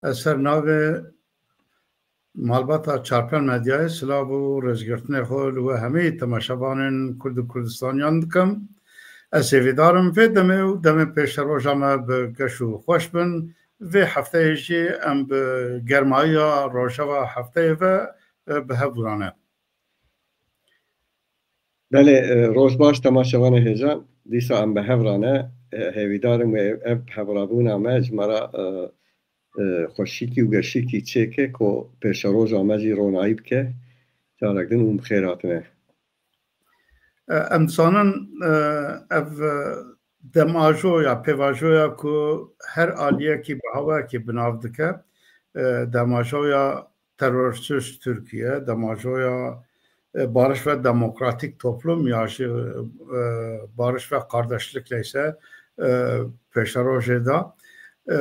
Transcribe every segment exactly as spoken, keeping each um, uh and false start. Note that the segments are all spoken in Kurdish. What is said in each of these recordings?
Ez ser navê malbata Çarpel Medyayê silav û rêzgirtinê xwe li we hemî temaşevanên Kurd û Kurdistaniyan dikim. Ez hêvîdar im vê demê û demên pêşeroja me bi geş û xweş bin. Vê hefteyê jî em bi germayiya rojeva hefteyê ve, e, bi hev rane. Belê, e, roj baş temaşevanê hêja. Dîsa em bi hev rane. E, hêvîdar im wê ev hevrebûna me ji me re, e, e, xweşikî û geşikî çêke ku pêşeroja me jî ronayî bike. Carek din hûn bi xêr hatine. E, em dizanin, e, ev, e, demajo ya pêvajoya ku her aliyekî bi hawayekî bi nav dike, e, demajoya terörsüz Türkiye, demajoya, e, barış ve demokratik toplum ya jî, e, barış ve kardeşlik leyse, e, pêşerojê de. E,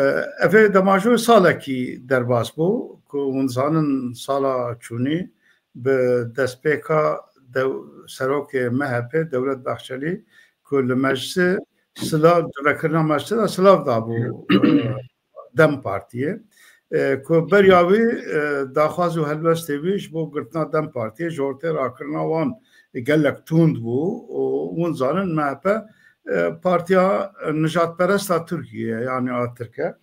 ev ê demajoyê salekî derbas bû ku hûn zanin sala çûnî bi destpêka dew-, serokê M H P Dewlet Bahçelî ku li meclisê silav, civekirina meclisê de silav dabû, e, DEM Partiyê. E, ku beriya wî, e, daxwaz û helwestê wî ji bo girtina DEM Partiyê ji ortê rakirina wan gelek tund bû û hûn zanin M H P, e, partiya nijadperesta Tirkiyê ye, yani a Tirk e.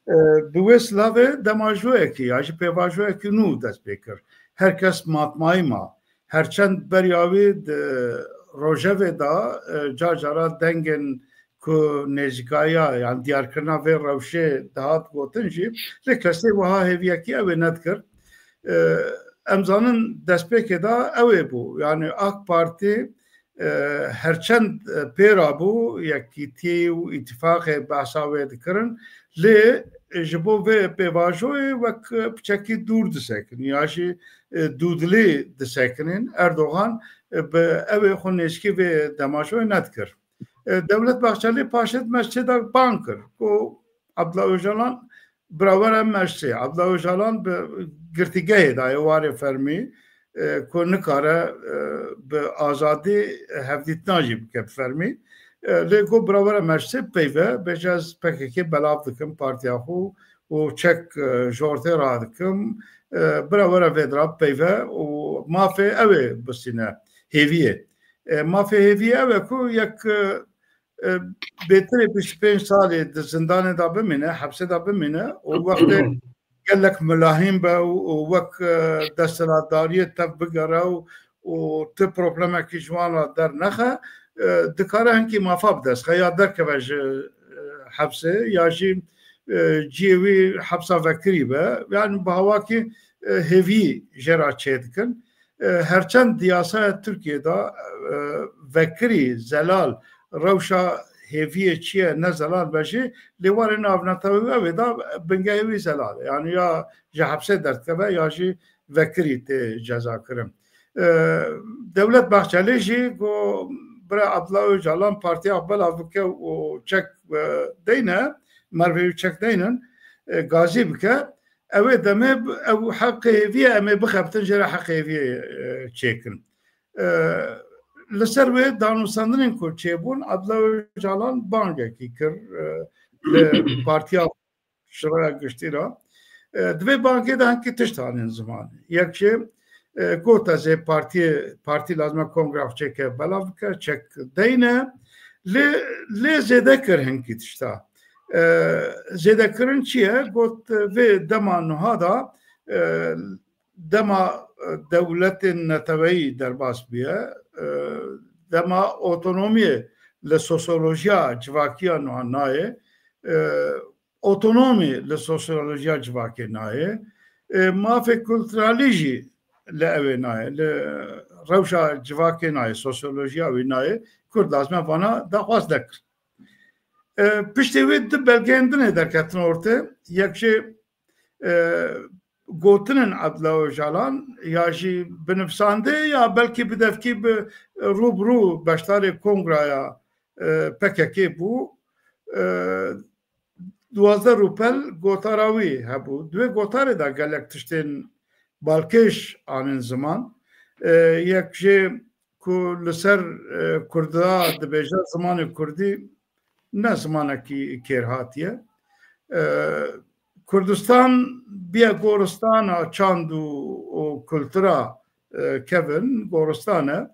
E, bi wê silavê demajoyekî ya jî pêvajoyekî nû dest pê kir. Her kes matmayî ma. Herçend beriya wî di rojevê de, e, car cara dengên ku nêzîkayiya, yan diyarkirina vê rewşê dihat gotin jî, lê kesê wiha hêviyekî ew ê nedikir. E, em zanin destpêkê de ew ê bû. Yani AK Partî, e, herçend, e, pêra bû, yekîtî û îtîfaqê behsa wê dikirin, lê ji bo vê pêvajoyê wek piçekî dûr disekin ya jî, e, dûdilî disekinin. Erdogan, e, bi ew ê xwe nêzîkî vê demajoyê nedikir. E, Dewlet Bahçelî paşê di meclisê de bang kir ku Abdullah Ocalan bira were meclisê. Abdullah Ocalan bi girtîgehê de ye warê fermî, e, ku nikare, e, bi azadî hevdîtina jî bike bi fermî. E, lê got bira were meclisê peyve, bêje ez P K K belav dikim partiya xwe û çek, e, ji ortê radikim. E, bira were vê dira peyve û mafê ew ê bisîne hêviyê. E, mafê hêviyê ew e ku yek, e, e, bêtirê bîst û pênc salê di zindanê de bimîne, hepsê de bimîne û wextê gelek milahîn be û, û wek, e, desthilatdariyê tev bigere û, û ti problemekî ji wan re dernexe, e, dikare hinkî mafa bi dest xe ya derkeve ji, e, hepsê ya jî, e, cihê wî hepsa vekirî be. Yani bi hawakî, e, hêvî jê re çêdikin. E, herçend di yasaya Tirkiyê de, e, vekirî, zelal, rewşa hêviyê çi ye, ne zelal be jî, lê warê navneteweyî ew ê de bingehê wî zelal e. Yani ya ji hepsê derdikeve ya jî vekirî tê cezakirin. E, Dewlet Bahçelî jî got, bira Abdullah Ocalan partiya xwe belav bike û çek, e, deyne, mervê wî çek deynin, e, gazî bike. Ew ê demê b-, ew heqê hêviyê em ê bixebitin, jê re heqê hêviyê, e, çêkin. E, li ser wê danûstandinên ku çêbûn, Abdullah Ocalan bangekî kir, e, li partiya şiraya giştî re. E, di vê bangê de hinkî tişt anîn ziman. Yek jê, e, got ez ê partiyê, partî lazim e kongreya xwe çêke, belav bike, çek deyne. Lê, lê zêde kir hinkî tişta. E, zêdekirin çi ye? Got, e, vê dema nuha da, e, dema, e, dewletên neteweyî derbas bûye, e, dema otonomiyê li sosyolojiya civakiya nuha nayê, e, otonomî li sosyolojiya civakê nayê, e, mafê kulturalî jî li ew ê nayê, li rewşa civakê nayê, sosyolojiya wî nayê, Kurd lazim e vana daxwaz nekir. E, piştî wî du belgeyên din ê derketin ortê, yek jê, e, gotinên Abdullah Ocalan ya jî bi nivsandê ya belkî bi devkî bi rû bi rû beşdarê kongraya, e, P K K bû. E, duwazdeh rûpel gotara wî hebû. Di wê gotarê de gelek tiştên balkêş anîn ziman. E, yek jê ku li ser, e, Kurda dibêje, zimanê Kurdî ne zimanekî kêrhatî ye. E, Kurdistan biye goristana çand û, û kultura, e, kevin, goristan e.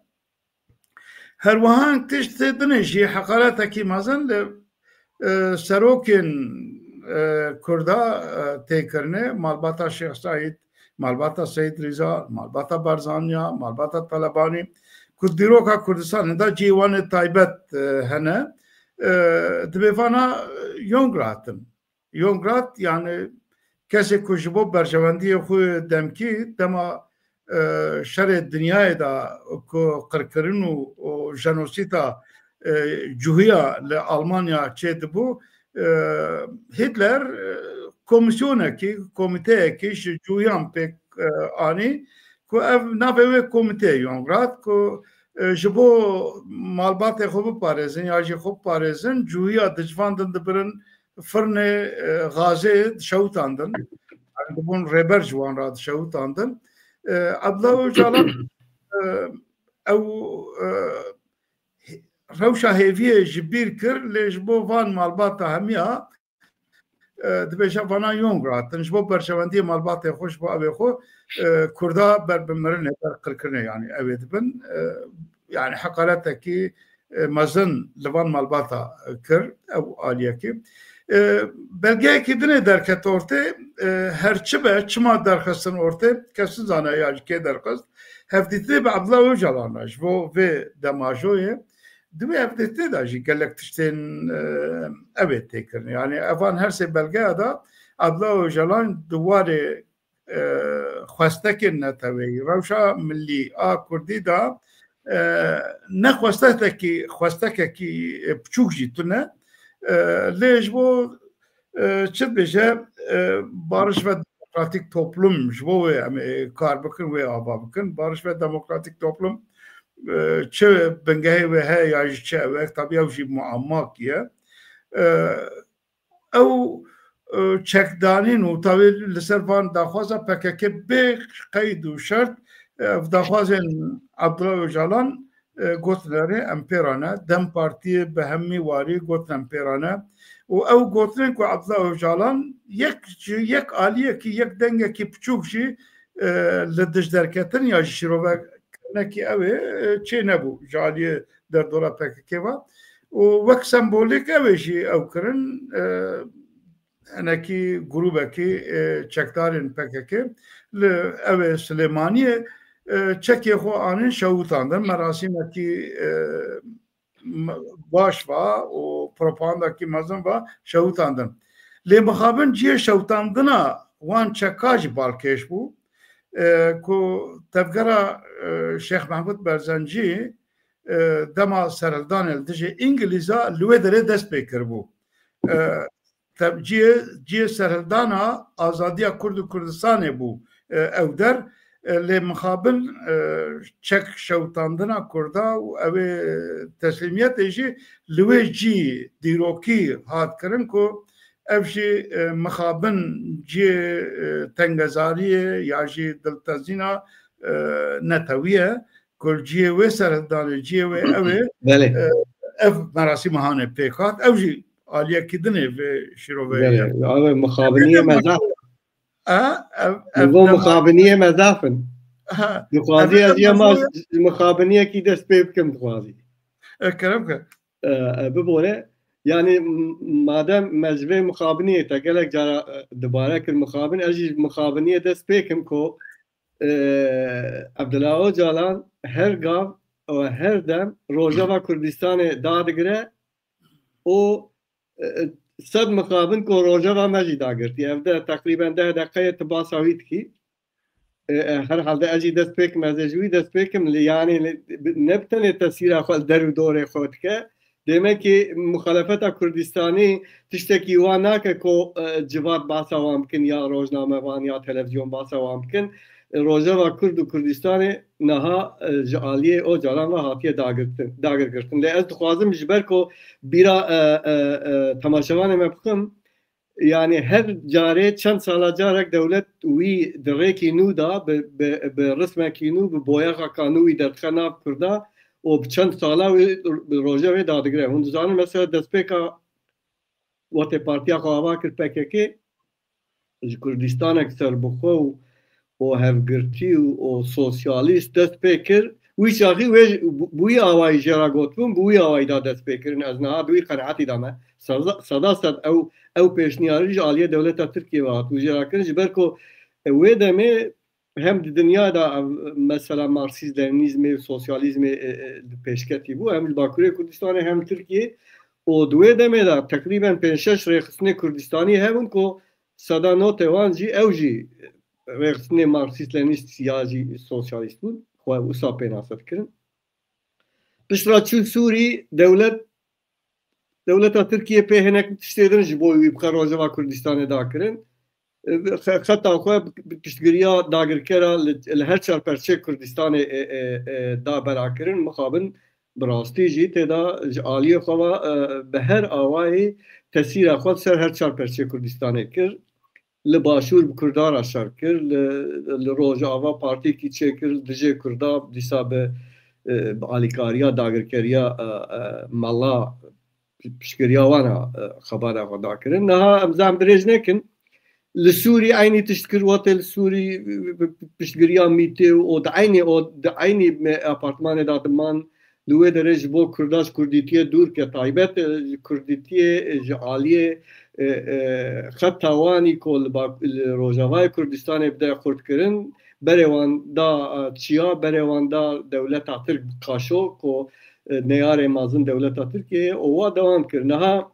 Her wiha tiştê dinê jî heqaretekî mezin li, e, serokên, e, Kurda, e, tê kirine, malbata Şêx Seîd, malbata Seyîd Rîza, malbata Barzaniya, malbata Talebanî, ku dîroka Kurdistanê de cihê wan ê taybet, e, hene, e, dibê vana, e, Yongratin. Yongrad, yani kesê ku ji bo berjewendiyê xwe demkî dema, e, şerê dinyayê de ku qirkirin û, û jenosîda, e, cuhiya li Almanya çêdibû, e, Hitler, e, komîsyonekî, komîteyekî ji cuhiyan pêk, e, anî ku ev navê wê komîteyê Yongrad ku, e, ji bo malbatê xwe biparêzin ya jî xwe biparêzin, cuhiya dicivandin dibirin firnê, e, gazê dişewitandin. Yani dibûn rêber ji wan re dişewitandin. E, Abdullah Ocalan, e, ew, e, rewşa hêviyê ji bîr kir, lê ji bo van malbata hemiya, e, dibêje vana Yongratin, ji bo berjewendiyê malbatê xwe, ji bo evê xwe, e, Kurda ber bi mirinê, ber qirkirinê, yani evê dibin. E, yani heqaretekî, e, mezin li van malbata, e, kir, ew aliyekî. E, belgeyekî dinê derket ortê, e, her çi be, çima derxistin ortê, kes nizane ya ji kê derxist. Hevdîtinê bi Abdullah Ocalan re ji bo vê demajoyê. Di wê hevdîtinê de jî gelek tiştên, e, ev ê têkirin. Yani evan her sê belgeya de Abdullah Ocalan di warê, e, xwestekên neteweyî, rewşa milî a Kurdî de, e, ne xwestekekî, xwestekekî, e, piçûk jî tune. E, lê ji bo, e, çi dibêje, e, barış ve demokratik toplum, ji bo wê em ê kar bikin, wê ava bikin. Barış ve demokratik toplum, e, çi bingehê wê heye ya jî çi ew e, tabî ew jî muammakî ye. E, ew, e, çekdanîn û tawê li ser van daxwaza P K K bê qeyd û şert, e, ev daxwazên Abdullah Ocalan, e, gotin erê em pê re ne. DEM Partiyê bi hemî warî gotin em pê re ne. Û ew gotinên ku Abdullah Ocalan yek ji yek aliyekî, yek dengekî piçûk jî, e, li dijderketin ya ji şîrove kirinekî ew ê, e, çê nebû ji aliyê derdora P K K ve. Û wek sembolîk ew ê jî ew kirin, e, hinekî grûbekî, e, çekdarên P K K li ew ê Silêmaniyê, e, çekê xwe anîn şewitandin. Merasîmekî, e, m-, baş va û propagandakî mezin va şewitandin. Lê mixabin cihê şewitandina wan çeka jî balkêş bû, e, ku tevgera, e, Şêx Mehmûd Berzencî, e, dema serhildanê li dijî Îngilîza li wê derê dest pê kiribû. E, te-, cihê, cihê serhildana azadiya Kurd û Kurdistanê bû, e, ew der. E, lê mixabin, e, çek şewitandina Kurda û ew ê teslîmiyetê jî li wê cî dîrokî hat kirin ku ev jî, e, mixabin cihê, e, tengezariyê ya jî diltezîna, e, netewî ye. Ku li cihê wê serhildanê, cihê wê ew ê, Belê. e, ev merasîma hanê pêk hat. Ew jî aliyekî dinê vê şîroveyê ye. Belê. Abi, mixabiniyê me zaf. Ha, ev, ev Nivo dema- mixabiniyê me zaf in. Ha, Dixwazî ev ez ya ma demajoya- mixabiniyekî dest pê bikim dixwazî. E, kerem ke. E, e, bibore. Yani m-, madem me ji vê mixabiniyê te gelek cara, e, dibare kir mixabin, ez jî mixabiniyê dest pê kim ku, e, Abdullah Ocalan her gav û her dem Rojava Kurdistanê dadigire û, e, e, sed mixabin ku Rojava me jî dagirtî. Ev de teqrîben deh deqeyê tu basa wî dikî. E, e, herhalde ez jî dest pê kim, ez ê ji wî dest pê kim, li, yanî li, bi, ne bi tenê tesîra xwe li der û dorê xwe dike. Demekî muxalefeta Kurdistanî tiştekî wan nake ku, e, civat basa wan bikin ya rojnamevan ya televizyon basa wan bikin. E, Rojava Kurd û Kurdistanê niha, e, ji aliyê Ocalan ve hatiye dagirtin, dagirgirtin. Lê ez dixwazim ji ber ku bîra, e, e, e, temaşevanê me bixim, yani her carê çend sala carek dewlet wî di rêkî nû de bi, bi, bi rismekî nû, bi boyaxaka nû wî derdixe nav Kurda û bi çend sala wî bi roja wê dadigire. Hûn dizanin mesela destpêka wextê partiya xwe ava kir P K K, ji Kurdistanek serbixwe û, û hevgirtî û, û sosyalîst dest pê kir. Wî çaxî wê ji, bi wî awayî jê re gotibûn, bi wî awayî da dest pê kirin. Ez niha di wî qenaetî de me. Seda, seda sed ew, ew pêşniyarî ji aliyê dewleta Tirkiyê ve hatibû jê re kirin. Ji ber ku wê demê hem di dinya de ev mesela Marksîst-Lenînîzmê û sosyalîzmê, e, e, pêşketî bû, hem li Bakurê Kurdistanê hem Tirkiyê. Û di wê demê de teqrîben pênc şeş rêxistinê Kurdistanî hebûn ku seda notê wan jî ew jî rêxistinê Marksîst-Lenînîst ya jî sosyalîst bûn. Xwe wisa pênase dikirin. Piştre çû Sûrî, dewlet dewleta Tirkiyê pê hinek tiştê din ji bo wî bixe Rojava Kurdistanê dakirin. Xe-, xeta xwe bi piştgiriya dagirkera li, li her çar perçê Kurdistanê, e, e, e, da bera kirin. Mixabin bi rastî jî tê de ji aliyê xwe ve, e, bi her awayî tesîra xwe ser her çar perçê Kurdistanê kir. Li Başûr bi Kurdan re şer kir, li, li Rojava partiyekî çêkir, dijê Kurda dîsa bi, e, bi alîkariya dagirkeriya, e, e, mela piştgiriya wan e, xebata xwe dakirin. Niha em zam dirêj nekin. Li Sûrî eynî tişt kir, wextê li Sûrî, e, piştgiriya mîtê û di eynî, û di eynî me apartmanê de diman, li wê derê ji bo Kurda ji Kurdîtiyê dûr ke, taybet, e, ji Kurdîtiyê, e, ji aliyê, e, e, xeta wanî ku li Bak-, li Rojavayê Kurdistanê bide xurt kirin, berê wan da, e, çiya, berê wan da dewleta Tirk bi kaşo ku, e, neyarê mezin dewleta Tirkiyeyê û wa dewam kir. Niha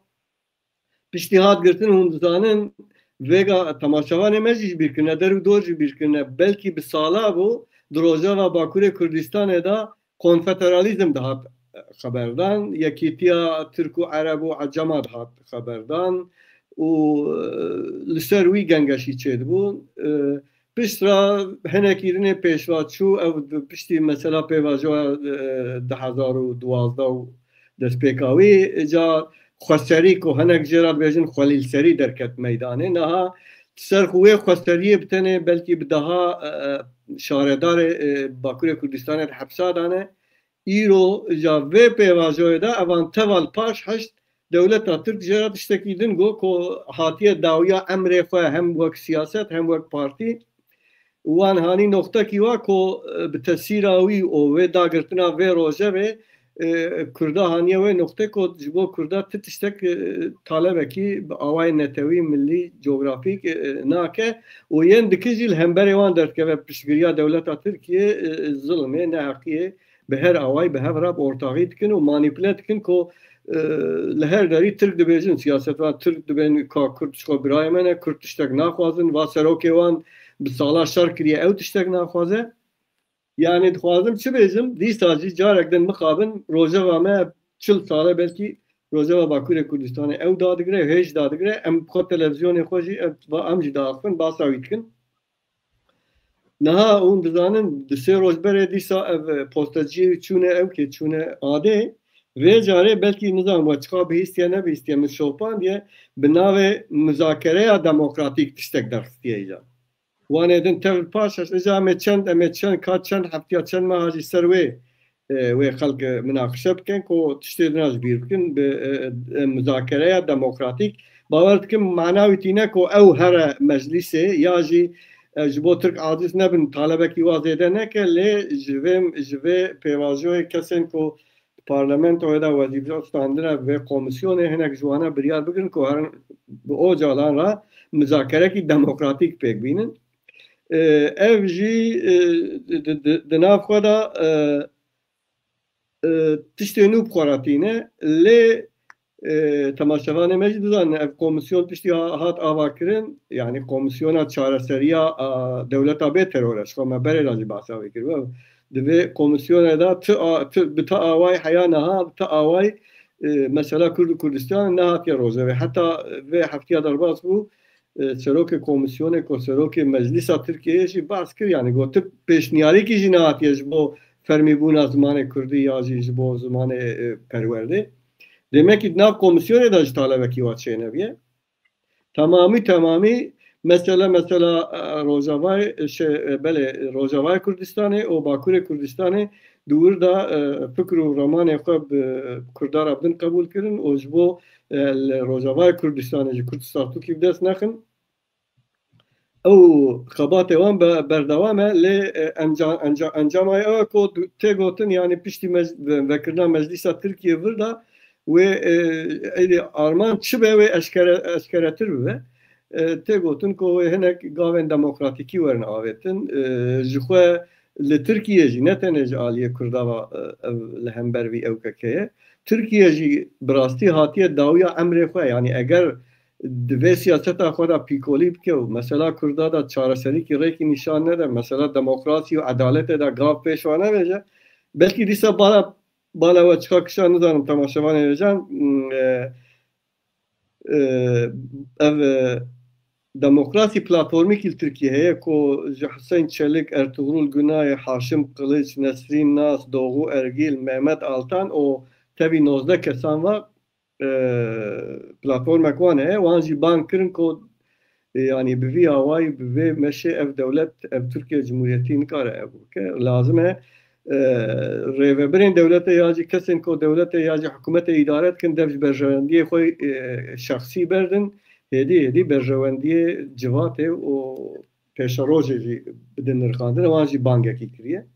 piştî hat girtin, hûn dizanin, vêga temaşevanê me jî ji bîr kirine, der û dor ji bîr kirine, belkî bi sala bû, di Rojava Bakurê Kurdistanê de konfederalîzm dihat xeberdan, yekîtiya Tirk û Ereb û Ecema dihat xeberdan û, e, li ser wî gengeşî çêdibû. E, Piştre hinek îrinê pêşva çû, ew di piştî mesela pêvajoya, e, du hezar û duwazdeh û destpêka wî, ca xweserî ku hinek jê re dibêjin xwelîlserî derket meydanê. Niha ser xwe wê xweseriyê bi tenê belkî bi deha, e, e, şaredarê, e, Bakurê Kurdistanê di hepsa de ne. Îro ja vê pêvajoyê de evan teva li paş heşt dewleta Tirk jê re tiştekî din got ku hatiye dawiya emrê xwe hem wek siyaset hem wek partî. Wan hanî noxtekî wa ku, e, bi tesîra wî û wê dagirtina vê rojevê, e, Kurda haniye wê noxte ku ji bo Kurda ti tiştek, e, talebekî bi awayê netewî, milî, cografîk, e, e, nake û yên dikin jî li hemberê wan derdikeve piştgiriya dewleta Tirkiye, e, e, zilmê, neheqiyê bi her awayî bi hev re bi ortaxî dikin û manîpule dikin ku, e, li her derî Tirk dibêjin, siyasetvan Tirk dibên ka Kurd ji xwe birayê me ne, Kurd tiştek naxwazin, va serokê wan bi sala şer kiriye, ew tiştek naxwaze. Yani dixwazim çi bêjim, dîsa jî carek din mixabin rojeva me çil sal e, belkî rojeva Bakurê Kurdistanê ew dadigire, hêj dadigire, em xwe televizyonê xwe jî, em, va em jî diaxivin, basa wî dikin. Niha hûn dizanin, di sê roj berê dîsa ev, e, posteciyê çûne ew kê çûne adê. Vê carê belkî nizanim we çiqa bihîstiye nebihîstiye, min şopandiye, bi navê muzakereya demokratîk tiştek derxistiye îca. Wanê din tev paş, ez, îca em ê çend, em ê çend, ka çend heftiya, çend meha jî ser wê, e, wê xelk, e, minaqişe bikin, ku tiştê din ji bîr bikin, bi, e, e, muzakereya demokratîk. Bawer dikim mana wî tîne ku ew here meclîsê ya jî, e, ji bo Tirk aciz nebin, talebekî wa zêde neke, lê ji vê, ji vê pêvajoyê kesên ku parlamentoyê de wezîfe standine vê komîsyonê hinek ji wana biryar bigirin ku herin bi Ocalan re muzakerekî demokratîk pêk bînin. E, ev jî, e, di, di, di nav xwe de, e, e, tiştê nû bi xwe re tîne, lê, e, temaşevanê me jî dizanin, ev komîsyon tiştî ha-, hat avakirin, yani komîsyona çareseriya, a, dewleta bê teror e, ji xwe me berê de jî behsa wê kiribe. Di vê komîsyonê de ti a-, ti, bi ti awayî heya niha, bi ti awayî, e, mesela Kurd û Kurdistan nehatiye rojevê. Heta vê heftiya derbas bû, e, serokê komîsyonê ku serokê Meclîsa Tirkiyeyê jî behs kir, yani got, ti pêşniyarîkî jî nehatiye ji bo fermîbûna zimanê kurdî ya jî ji bo zimanê, e, perwerdê. Demekî di nav komîsyonê de ji talebekî wa çênebiye. Temamî temamî mesele, mesela, e, Rojavayê, e, şey, e, belê, Rojavayê Kurdistanê û Bakurê Kurdistanê di wir de, e, fikr û ramanê xwe bi Kurda re bidin qebûl kirin û ji bo, e, li Rojavayê Kurdistanê ji Kurd statûkî bi dest nexin. Ew xebatê wan be-, berdewam e, lê, e, enca-, enca-, encama ew e ku du-, tê gotin, yani piştî mec-, ve-, vekirina Meclîsa Tirkiye vir de wê, e, êdî armanc çi be wê eşkere-, eşkeretir bibe. E, tê gotin ku wê hinek gavên demokratîkî werin avêtin. E, ji xwe li Tirkiye jî, ne tenê ji aliyê Kurda ve, e, ev li hember vî ewkekê ye. Tirkiye jî bi rastî hatiye dawiya emrê xwe, yani eger di vê siyaseta xwe de pîkolî bike û mesela Kurda de çareserîkî rêkî nîşan nede, mesela demokrasî û edaletê de gav pêş ve nebêje, belkî dîsa bala, bala we çiqa kişa nizanim temaşevanê hêjan, mm, e, e, ev, e, demokrasî platformekî li Tirkiye heye ku ji Hüseyin Çelik, Ertuğrul Günay, Haşim Kılıç, Nesrin Nas, Doğu Ergil, Mehmet Altan û tevî nozdeh kesan ve e, platformek wan heye, wan jî bang kirin ku, e, yanî bi vî awayî, bi vê meşê ev dewlet, ev Tirkiye Cumhuriyetî nikare ev bike. Lazim e, e, rêvebirên dewletê ya jî kesên ku dewletê ya jî hikûmetê îdare dikin, dev ji berjewendiyê xwe, e, şexsî berdin, hêdî hêdî berjewendiyê civatê û pêşerojê jî bidin nirxandin. Wan jî bangekî kiriye.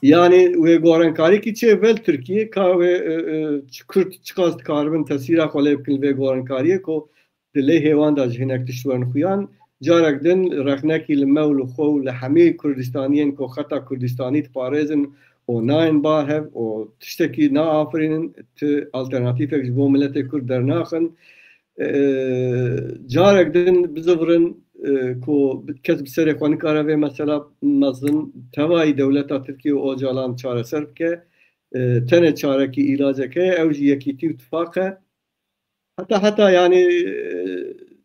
Yani wê gorenkariyekî çê vel Tirkiye ka wê, e, e, ç-, Kurd çiqas dikaribin tesîra xwe lê bikin li vê gorenkariyê ku di lê hêwan de ji hinek tişt werin xuyan. Carek din rexnekî li me û li xwe û li hemî Kurdistaniyên ku xeta Kurdistanî diparêzin û nayên ba hev û tiştekî naafirînin, ti alternatîfek ji bo miletê Kurd dernaxin. E, carek din bizivirin, e, ku kes bi serê xwe nikare vê mesela mezin, tevayî dewleta Tirkiye û Ocalan çareser bike. E, tenê çarekî, îlacek heye, ew jî yekîtî û tifaq e. Heta, heta, yani, e,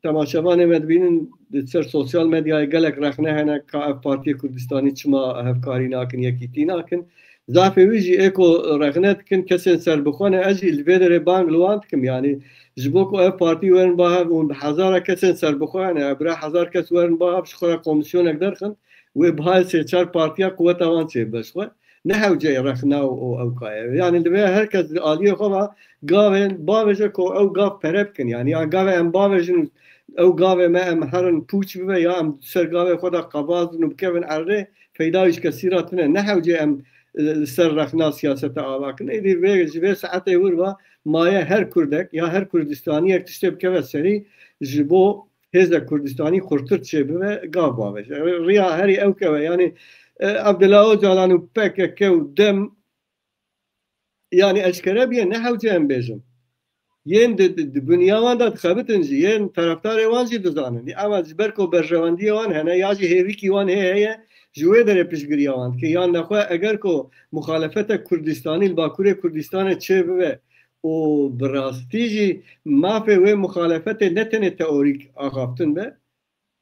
temaşevanê me dibînin, di ser sosyal medyayê gelek rexne hene ka ev Partiya Kurdistanî çima hevkarî nakin, yekîtî nakin. Zafê wî jî ê ku rexne dikin, kesên serbixwe ne, ez jî li vê derê bang li wan dikim. Yani ji bo ku ev partî werin ba hev û bi hezara kesên serbixwe hene, bira hezar kes werin ba hev, ji xwe re komîsyonek derxin, wê bihayê sê çar partiya quweta wan çêbibe ji xwe. Ne hewceyê rexna û, û ewka ye. Yani divê her kes di aliyê xwe ve gavên bavêje ku ew gav pere bikin. Yani ya gavê em bavêjin û ew gavê me em herin pûç bibe ya em ser gavê xwe de qebaz bin û bikevin erdê, feyda wî ji kesî re tune. Ne hewceyê em, e, li ser rexna siyasete ava kin. Êdî vê, ji vê saetê wir ve maye her Kurdek ya her Kurdistaniyek tiştê bikeve serî ji bo hêzek Kurdistanî xurtir çêbibe, gav bavêje. Riya herî ewke ye. Yani, e, Abdullah Ocalan û P K K û dem, yani eşkere bûye, ne hewce em bêjin. Yên di, di, di binya wan de dixebitin jî, yên taraftarê wan jî dizanin. Ama ji ber ku berjewendiyê wan hene, ya jî hêvîkî wan hê heye, ji wê derê piştgiriya wan dike. Yan nexwe eger ku muxalefeta Kurdistanî li Bakurê Kurdistanê çêbibe, û bi rastî jî mafê wê muxalefetê ne tenê teorîk axaftin be,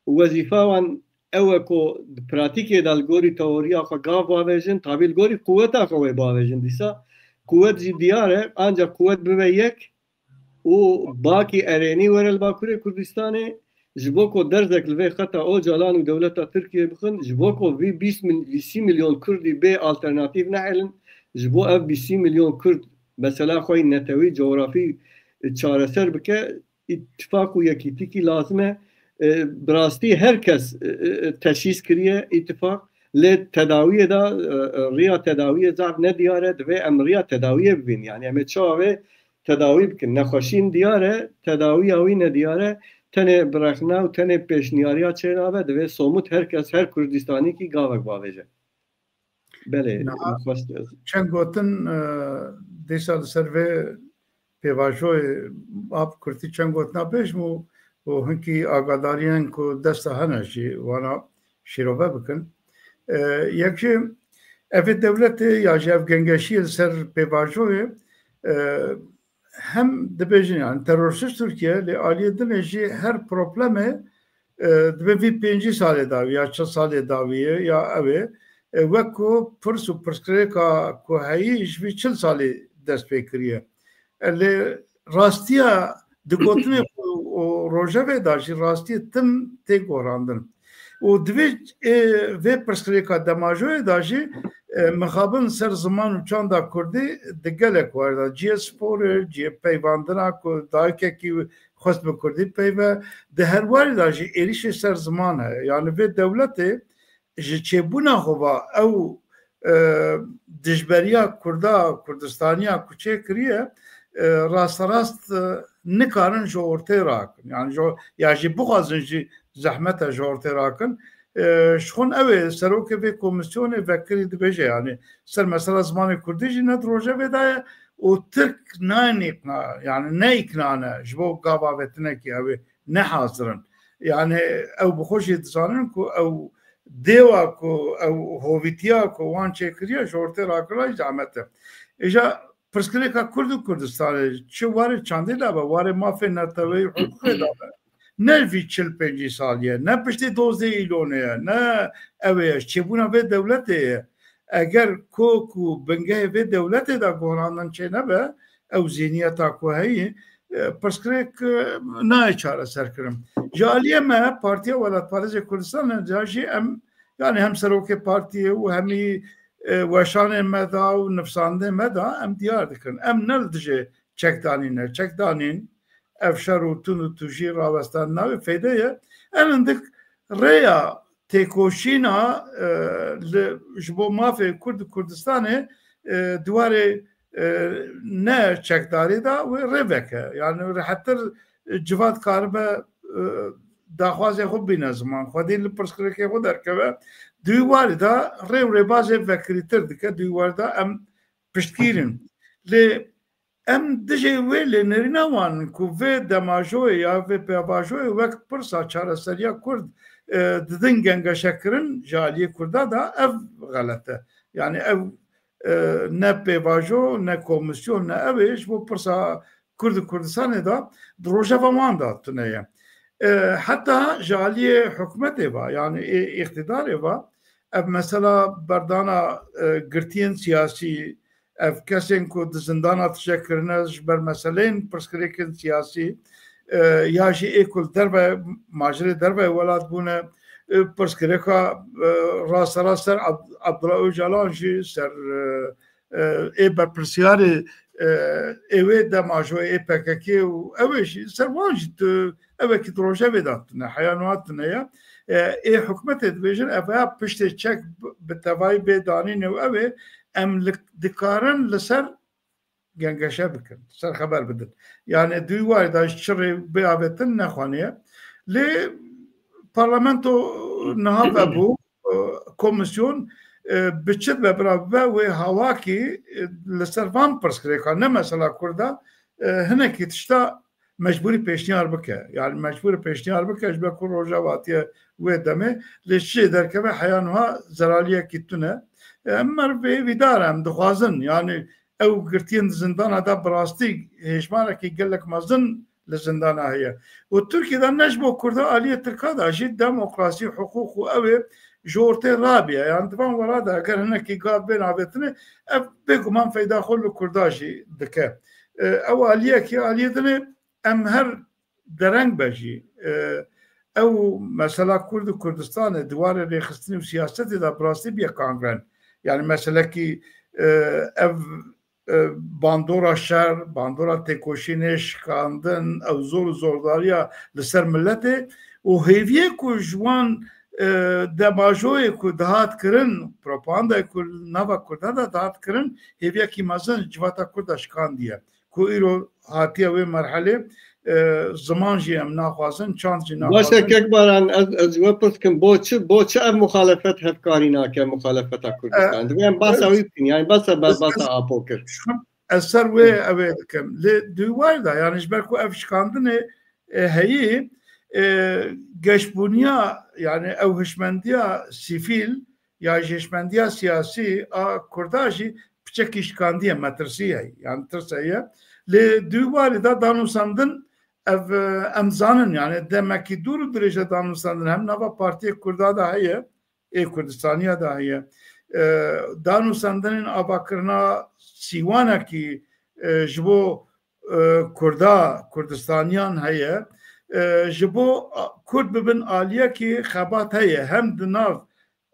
wezîfa wan ew e ku di pratîkê de li gorî teoriya xwe gav bavêjin, tabî li gorî quweta xwe wê bavêjin. Dîsa quwet jî diyar e, ancaq quwet bibe yek û bakî erênî were li Bakurê Kurdistanê, ji bo ku derzek li vê xeta Ocalan û dewleta Tirkiyê bixin, ji bo ku vî bîst mil-, vî sî milyon Kurdî bê alternatîf nehêlin, ji bo ev bîst milyon Kurd mesela xwe yî netewî, cografî, e, çareser bike, îtifaq û yekîtîkî lazim e. E, bi rastî her kes, e, e, teşhîs kiriye îtifaq, lê tedawiyê de, e, e, riya tedawiyê zaf nediyar e, divê em riya tedawiyê bibîn. Yani em ê çawa vê tedawî bikin. Nexweşîn diyar e, tedawiya wî nediyar e. Tenê bi rexna û tenê pêşniyariya çênabe, divê somut her kes, her Kurdistanîkî gavek bavêje. Belê, Niha min xwest ez. Çend gotin, e, dîsa li ser vê pêvajoyê a bi kurtî çend gotina bêjim û, û hinkî agadariyên ku desta hene jî wana şîrove bikin. E, yek jî evê dewletê ya jî ev gengeşiyê li ser pêvajoyê, e, hem dibêjin, yani terorist Tirkiye, lê aliyê dinê jî her problemê, e, dibe vî pêncî salê dawî ya çil salê dawî ye ya ew ê, e, wek ku pirs û pirsgirêka ku heyî ji vî çil salî dest pê kiriye. E, lê rastiya di gotinê xwe û rojevê de jî rastiyê tim tê gorandin. Û di vê, e, vê pirsgirêka demajoyê de jî, e, mixabin ser ziman û çanda kurdî di gelek warê de cihê spor e, cihê peywandina ku dayikekî xwest bi kurdî peyve. Di her warî de jî êrîşê ser ziman heye. Yani vê dewletê ji çêbûna xwe ve ew, e, dijberiya Kurda, Kurdistaniya ku çêkiriye, e, rasterast, e, nikarin ji ortê rakin. Yani ji, ya jî bixwazin jî zehmet e ji ortê rakin. E, ji xwe ew ê serokê vê komîsyonê vekirî dibêje, yani ser mesela zimanê kurdî jî ne di rojevê de ye û Tirk nayên îkna, yani ne îkna ne ji bo gava vetinekî ew ê ne hazir in. Yani ew bi xwe jî dizanin ku ew dêwa ku ew hovîtiya ku wan çêkiriye ji ortê rakirina jî zehmet e. Îja pirsgirêka Kurd û Kurdistanê çi warê çandê de be, warê mafê neteweyî û hiqûqê de be, ne vî çil pêncî salî ye, ne piştî dozdeh Îlonê ye, ne ew ê ye, çêbûna vê dewletê ye. Eger kok û bingehê vê dewletê de guherandin çênebe, ew zîniyeta ku heyî, e, pirsgirêk, e, nayê çareserkirin. Ji aliyê me, Partiya Welatparêzê Kurdistanê de jî em, yani hem serokê partiyê û hemî, e, weşanê me de û nivsandê me de em diyar dikin. Em ne li dijê çekdanî ne. Çekdanîn, ev şer û tund û tûjî rawestandina wê feyde ye. Em hindik rêya têkoşîna, e, li, ji bo mafê Kurd û Kurdistanê, e, di warê, e, ne çekdarî de wê rê veke. Yani rehettir civat karibe, e, daxwazê xwe bîne ziman, xwedî li pirsgirêkê xwe derkeve. Di wî warî de rê û rêbazê vekirîtir dike. Di wî warî de em piştgîr in. Lê em dijê wê lênerîna wan ku vê demajoyê ya vê pêvajoyê wek pirsa çareseriya Kurd, e, didin gengeşekirin ji aliyê Kurda de, ev xelet e. Yani ev, e, ne pêvajo, ne komîsyon, ne ew ê ji bo pirsa Kurd û Kurdistanê de di rojeva wan de tune ye. E, heta ji aliyê hikûmetê ve, yani ê îqtîdarê ve, ev mesela berdana, e, girtiyên siyasî, ev kesên ku di zindana tije kirine ji ber meseleyên pirsgirêkên siyasî, e, ya jî ê ku li derve, majirê derve welat bûne, e, pirsgirêka, e, rasterast ser Ab-, Abdullah Ocalan jî ser, e, e, ê berpirsiyarê, e, ê wê demajo ê P K K û ew ê jî ser wan jî tu ew ê ki di rojevê de tune, heya niha tune ye. E, ê hikûmetê dibêjin, ev ya piştê çek bi, bi tevayî bê danînê û ew ê em li, dikarin li ser gengeşe bikin, ser xeber bidin. Yani di wî warî de ji çi rê bê avêtin nexwaniye. Lê parlamento niha vebû, e, komîsyon, e, bi çi dibe bira bibe wê hawakî, e, li ser van pirsgirêkan, ne mesela Kurda, e, hinekî tişta mecbûrî pêşniyar bike. Yani mecbûrî pêşniyar bike, ji ber ku rojeva hatiye wê demê, lê çi jê derkeve heya niha zeraliyekî tune. E, em merivê vîdar em dixwazin, yani ew girtiyên di zindana de bi rastî hêjmarekî gelek mezin li zindana heye. Û Tirkiye de ne ji bo Kurda, aliyê Tirka de jî demokrasî, hiqûq û ew ê ji ortê rabiye. Yani di van wela de eger hinekî gav bên avêtinê, ev bêguman feyda xwe li Kurda jî dike. E, ew aliyekî aliyê din ê, em her dereng be jî, e, ew mesela Kurd û Kurdistanê di warê rêxistinê û siyasetê de bi rastî bûye kangren. Yani meselekî, e, ev, e, bandora şer, bandora têkoşînê, şikandin, ew zor û zordariya li ser miletê û hêviyê ku ji wan, e, demajoyê ku dihat kirin, propagandayê ku li nava Kurdan de dihat kirin, hêviyekî mezin civata Kurd de şikandiye. Ku îro hatiye wê merhelê, e, ziman jî em naxwazin, çand jî naxwazin. Baş e, Kek Baran, ez, ez ji we pirs kim, bo çi, bo çi ev muxalefet hevkarî nake, muxalefeta Kurdistan? E, Divê em behsa wî bikin, yani behsa, be-, behsa Apo kir. Ez ser wê ev ê dikim. Lê di wî warî de, yani ji ber ku ev şikandinê, e, heyî, e, geşbûniya, yani ew hişmendiya sivîl, ya jî hişmendiya siyasî a Kurda jî piçekî şikandiye, metirsî heye, yani tirs heye. Lê di wî warî de danûsandin, ev, e, em zanin, yani demekî dûr û dirêj e danûsandin hem nava partiyê Kurda de heye, ê Kurdistaniya de heye. E, danûsandinên avakirina sîwanekî, e, ji bo, e, Kurda, Kurdistaniyan heye. E, ji bo a-, Kurd bibin aliyekî xebat heye. Hem di nav,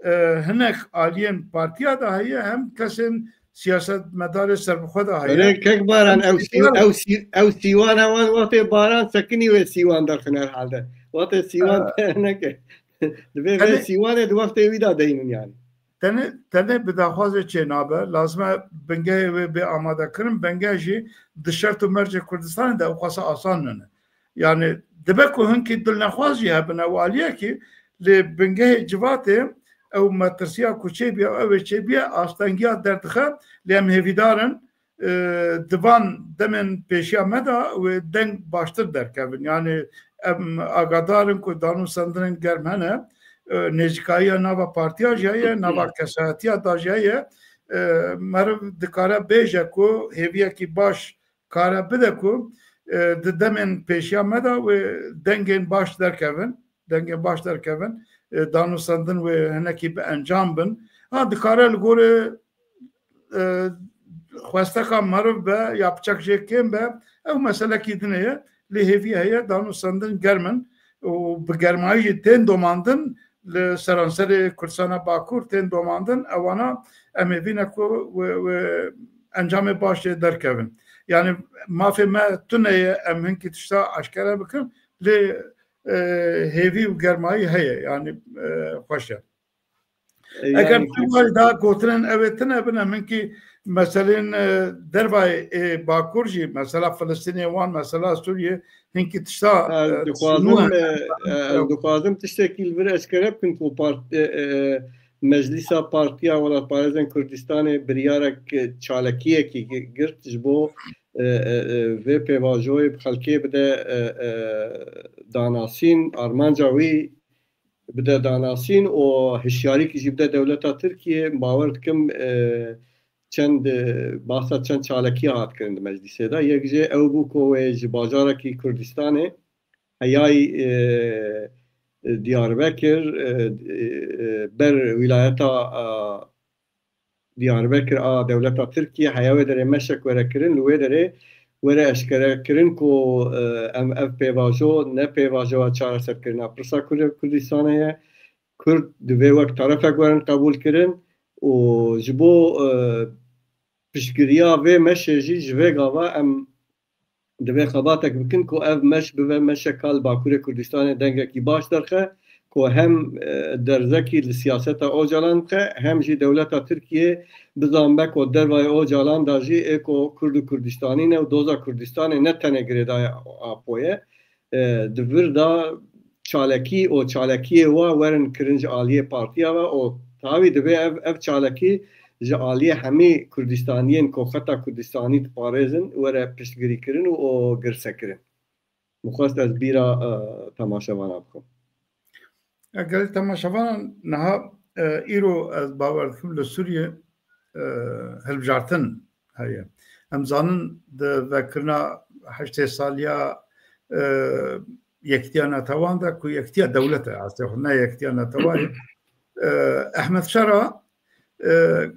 e, hinek aliyên partiya de heye, hem kesên siyasetmedarê serbixwe de heye. Belê, kek Baran, ew sî-, ew sî-, ew sîwana wan wextê Baran sekinî wê sîwan derxin herhalde. Wextê sîwan Ee, te neke. Divê vê Tenê sîwanê di wextê wî de deynin yani. Tenê, tenê bi daxwazê çê nabe. Lazim e bingehê wê bê amade kirin. Bingeh jî di şert û mercê Kurdistanê de ew qasa asan nine. Yani dibe ku hinkî dilnexwaz jî hebine û aliyekî, lê bingehê civatê ew metirsiya ku çêbiya, ew ê çêbiye, astengiya derdixe, lê em hêvîdar in, e, di van demên pêşiya me de wê deng baştir derkevin. Yani em agadar in ku dan û sendinên germ hene, e, nêzîkayiya nava partiya jî heye, nava kesayetiya da jî heye. E, meriv dikare bêje ku hêviyekî baş kare bide ku, e, di demên pêşiya me de wê dengên baş derkevin, dengên baş derkevin, e, dan û sendin wê hinekî bi encam bin. Ha, dikare li gorê, e, xwesteka meriv be ya piçek jê kêm be, ew meselekî din ye. Lê hêvî heye, dan û sendin germ in û bi germayî jî tên domandin li seranserê Kurdistana Bakur tên domandin. Ewana em ê vîne ku wê, wê encamê baş jê derkevin. Yani mafê me tune ye, em hinkî tişta aşkere bikin, lê, e, hêvî û germayî heye, yani, e, xweş e. E, Eger yani tu warî da gotinên ew ê tune bin, em hinkî meselên, e, dervayê ê Bakur jî, mesela Filistînê wan, mesela Sûriyê, hinkî tişta, Ez e, dixwazim, nû e, e, ez dixwazim tiştekî li vir eşkere bikim ku part-, e, e, Meclîsa Partiya Welatparêzên Kurdistanê biryarek, e, çalakiyekî gi-, girt ji bo, e, e, e, vê pêvajoyê bi xelkê bide, e, e, danasîn, armanca wî bide danasîn û hişyarîkî jî bide dewleta Tirkiyê. Bawer dikim, e, çend, e, bahsa çend çalekiya hat kirin di meclîsê de. Yek jê ew bû ku wê ji bajarekî Kurdistanê heyayî, e, e, Diyarbekir, e, e, e, ber wîlayeta, e, Diyarbekir a dewleta Tirkiye heya wê derê meşek were kirin, li wê derê were eşkere kirin ku, e, em ev pêvajo ne pêvajoya çareserkirina pirsa Kurd-, Kurdistanê ye. Kurd divê wek terefek werin qebûl kirin û ji bo, e, piştgiriya vê meşê jî ji vê gava em divê xebatek bikin ku ev meş bibe meşeka li Bakurê Kurdistanê dengekî baş derxe, ku hem, e, derzekî li siyaseta Ocalan bixe, hem jî dewleta Tirkiyê bizanbe ku dervayê Ocalan de jî ê ku Kurd û Kurdistanî ne û doza Kurdistanê ne tenê girêdayê Apo ye. E, di vir de çalekî û çalekiyê wa werin kirin ji aliyê partiya ve û tavî divê ev, ev çalekî ji aliyê hemî Kurdistaniyên ku xeta Kurdistanî diparêzin were piştgirîkirin û, û girsekirin. Min xwest ez bîra, e, temaşevana bikim. Ya gelî temaşevanan niha, e, îro ez bawer dikim li Sûriyê, e, hilbijartin heye. Em zanin di vekirina heştê saliya, e, Yekitiya Netewan de ku Yekitiya Dewlet e, astê xwe ne Yekitiya Netewa ye. E, Ehmed Şera, e,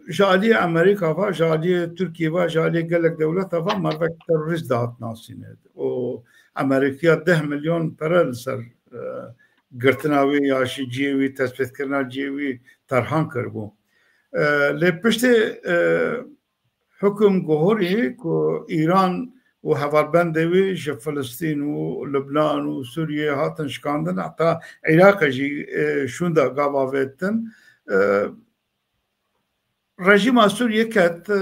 ji aliyê Amerîka ve, ji aliyê Tirkiyê ve, ji aliyê gelek dewleta ve mervek terorîst dihat nasîne. Û Amerîkiya deh milyon pere li ser, e, girtina wî ya jî cihê wî, tespîtkirina cihê wî terhan kiribû. E, lê piştê, e, hukum guhorî ku Îran û hevalbendê wî ji Filistîn û Lubnan û Sûriyê hatin şikandin, heta Iraqê jî, e, şûnda gava vê ditin. E, rejîma Sûriyê ket, e,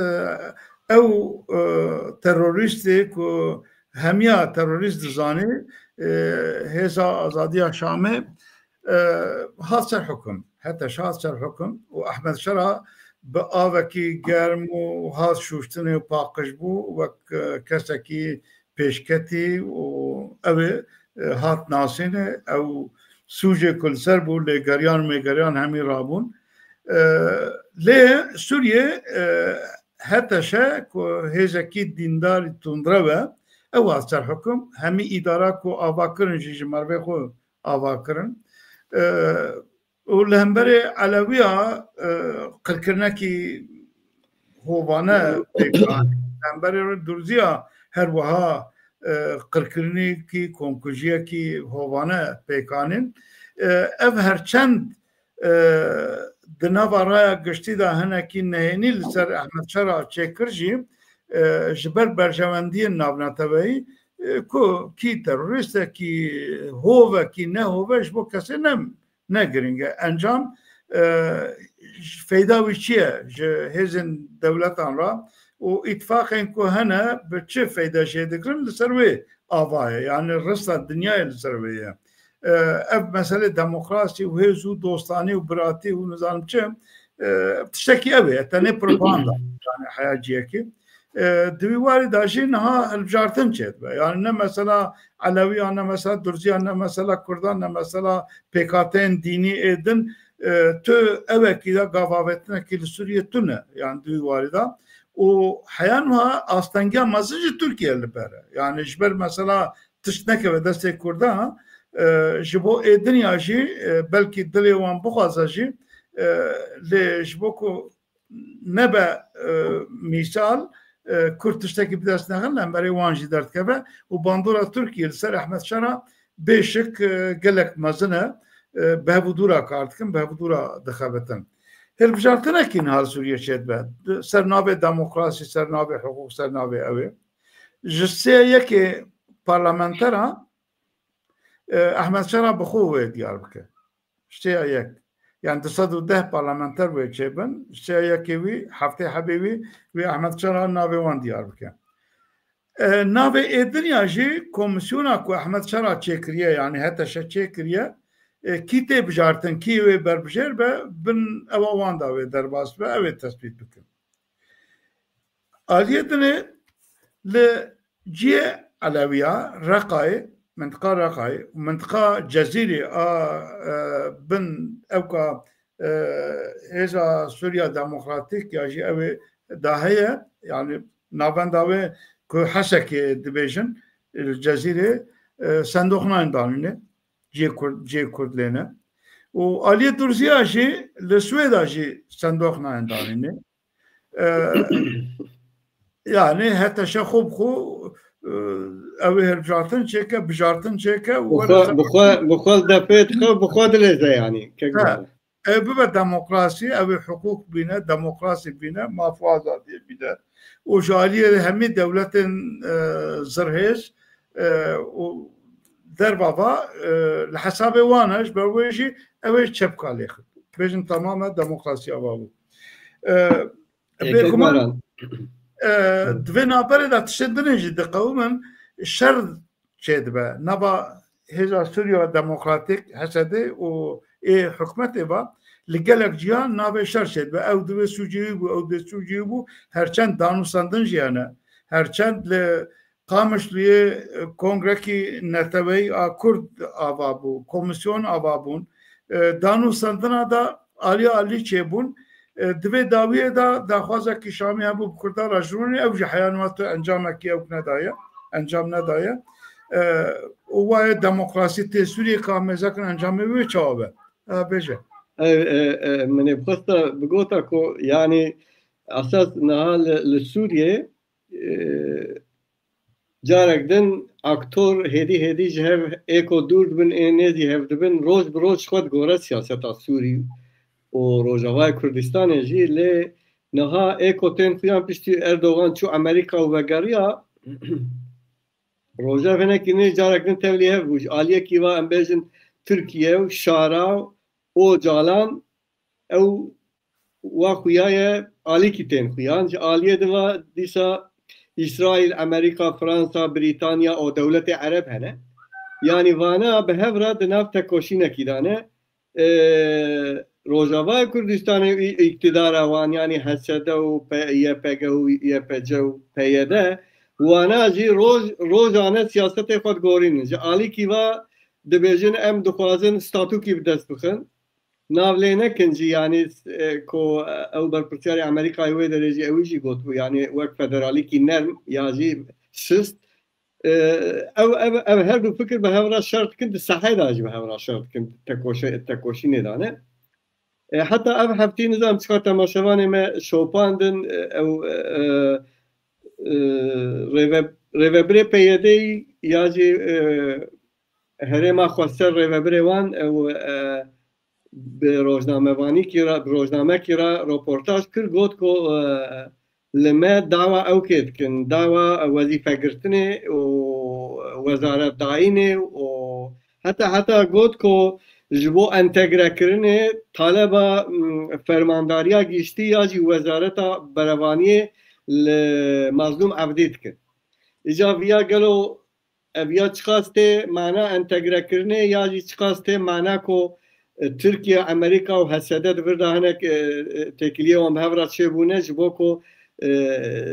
ew, e, terorîstê ku hemiya terorîst dizanî, e, Hêza Azadiya Şamê, e, hat ser hukum. Heteş hat ser hukum û Ehmed Şera bi avekî germ û hat şûştinê û paqij bû, wek, e, kesekî pêşketî û ew ê, e, hat nasîne, ew sûcê ku li ser bû, lêgeriyan û mêgeriyan hemî rabûn. E, lê Sûriyê, e, H T Ş ku hêzekî dîndarî tundrew e, ew hat ser hukum, hemî îdara ku ava kirin jî ji mervê xwe ava kirin. E, û li hemberê Elewiya, e, qirkirinekî hovane pêk anîn. Li hemberê Durziya her wiha, e, qirkirinekî, komkujiyekî hovane pêk anîn. E, ev her çend, e, di nava raya giştî de hinekî nehênî li ser Ehmed Şera çêkir jî, e, ji ber berjewendiyên navneteweyî, e, ku kî terorîst e, kî hov e, kî ne hov e, ji bo kesê ne, ne girîng e. Encam, e, feyda wî çi ye ji hêzên dewletan re û îtifaqên ku hene bi çi feyde jê digirin li ser wê ava ye. Yani rista dinyayê li ser wê ye. E, ev meselê demokrasî û hêz û dostanî û biratî û nizanim çi, e, tiştekî ew ê, tenê propaganda, yani heya ciyekî. E, di wî warî de jî niha hilbijartin çêdibe. Yani ne mesela Elewiyan, ne mesela Durziyan, ne mesela Kurdan, ne mesela pêkhateyên dînî ê din, e, tu ewekî de gavavêtinekî li Sûriyê tune, yani di wî warî de. Û heya niha astengiya mezin ji Tirkiye li ber e. Yani ji ber mesela tişt nekeve destê Kurdan, e, ji bo ê dinya jî, e, belkî dilê wan bixwaze jî, e, lê ji bo ku nebe, e, mîsal, e, Kurd tiştekî bi dest nexin, li hemberê wan jî derdikeve û bandora Tirkiye li ser Ehmed Şera bê şik, e, gelek mezin e, e, bi hev û dû re kar dikin, bi hev û dû re dixebitin. Hilbijartinekî niha li Sûriyê çêdibe. Ser navê demokrasî, ser navê hiqûq, ser navê ew ê. Ji sê yekê parlamentera, e, Ehmed Şera bi xwe wê diyar bike. Ji sê yek. Yani du sed û deh parlamenter wê çêbin. Ji sê yekê wî, heftê hebê wî, wê Ehmed Şera navê wan diyar bike. E, navê ê dinya jî komîsyona ku Ehmed Şera çêkiriye, yani H T Ş çêkiriye, e, kî tê bijartin, kî wê berbijêr be, bin ewa wan da wê derbas be, ew ê tespît bikin. Aliyê dinê li cihê Elewiya, Reqayê, mintiqa Reqayê û mintiqa Cezîrê a, e, bin ewka, e, hêza Sûriya Demokratîk ya jî ew ê da heye, yani navenda wê ku Hesekê dibêjin, li Cezîrê, e, sendoq nayên danînê, cihê Kurd, cihê Kurd lê ne. Û aliyê Durziya jî li Swêda jî sendoq nayên danînê. E, yani H T Ş xwe bi xwe, e, ew ê hilbijartin çêke, bijartin çêke û Bi were xwe, ser bi xwe, bi xwe defê dike û bi xwe dilêze yani. Kek He. Zane. Ew bibe demokrasî, ew ê hiqûq bîne, demokrasî bîne, maf û azadiyê bîne. Û ji aliyê hemî dewletên, e, zirhêz, e, û derva va, e, li hesabê wan e, ji ber wê jî ew ê çepka lêxin. Bêjin tamam e, demokrasî ava bû. E, Ê, bêguman, Kekmaran. E, di vê navberê de tiştên din jî diqewimin, şer çêdibe. Nava Hêza Sûriya Demokratîk, H S D, û ê hikûmetê ve li gelek cihan navê şer çêdibe. Ew divê sûcê wî bû, ew divê sûcê wî bû. Herçend danûstandin jî hene. Herçend li Qamişluyê, e, kongrekî neteweyî a Kurd ava bû, komîsyon ava bûn. E, danûstandina da alî alî çêbûn. E, di vê dawiyê de daxwazekî Şamî hebû bi Kurdan re ji rûnê, ew jî heya niha tu encamekî ewk nedaye, encam nedaye. E, û wayê demokrasî tê Sûriyê ka mêzekin encamê wê çawa be? E, bêje. E, e, e, min ê bixwesta bigota ku, yanî, esas niha li, li Sûriyê, e, carek din aktor hêdî hêdî ji hev ê ku dûr dibin, ê nêzî hev dibin, roj bi roj xwe digore siyaseta Sûrî û Rojavayê Kurdistanê jî. Lê niha ê ku tên xuyan piştî Erdogan çû Amerîka û vegeriya, roja hinekî nê carek din tevlî hev bû. Ji aliyekî ve em bêjin Tirkiye û Şara û Ocalan ew wa xuya ye, alîkî tên xuyan. Ji aliyê di va dîsa Îsraîl, Amerîka, Fransa, Brîtanya û dewletê Ereb hene. Yanî vana bi hev re di nav tekoşînekî de ne. E, Rojavayê Kurdistanê û î-, îktidara wan, yanî H S D û P-, Y P G û Y P C û P Y D, wana jî roj, rojane siyasetê xwe digorînin. Ji alîkî va dibêjin em dixwazin statûkî bi dest bixin. Nav lê nekin jî, yanî, e, ku, e, ew berpirsiyarê Amerîkayê wê derê jî ewî jî gotibû, yanî wek federalîkî nerm ya jî sist. E, ew, ev, ev her du fikir bi hev re şer dikin, di sehê de jî bi hev re şer dikin, tekoşe-, tekoşînê de ne. E, heta ev heftî nizam çiqa temaşevanê me şopandin, e, ew, e, e, rêve-, rêvebirê P Y D'yê ya jî, e, herêma xweser rêvebirê wan, ew, e, bi rojnamevanîkî re, bi rojnamekî re roportaj kir, got ku, e, li me dawa ewkê dikin, dawa wezîfegirtinê û wezaretdayînê û heta, heta got ku ji bo entegrekirinê taleba, m, fermandariya giştî ya jî wezareta berevaniyê li Mazlûm Evdî dikin. Îca viya gelo ev ya çiqas tê mana entegrekirinê ya jî çiqas tê mana ku, e, Tirkiye, Amerîka û H S D di vir de hinek, e, e, têkiliyê wan bi hev re çêbûne ji bo ku, e,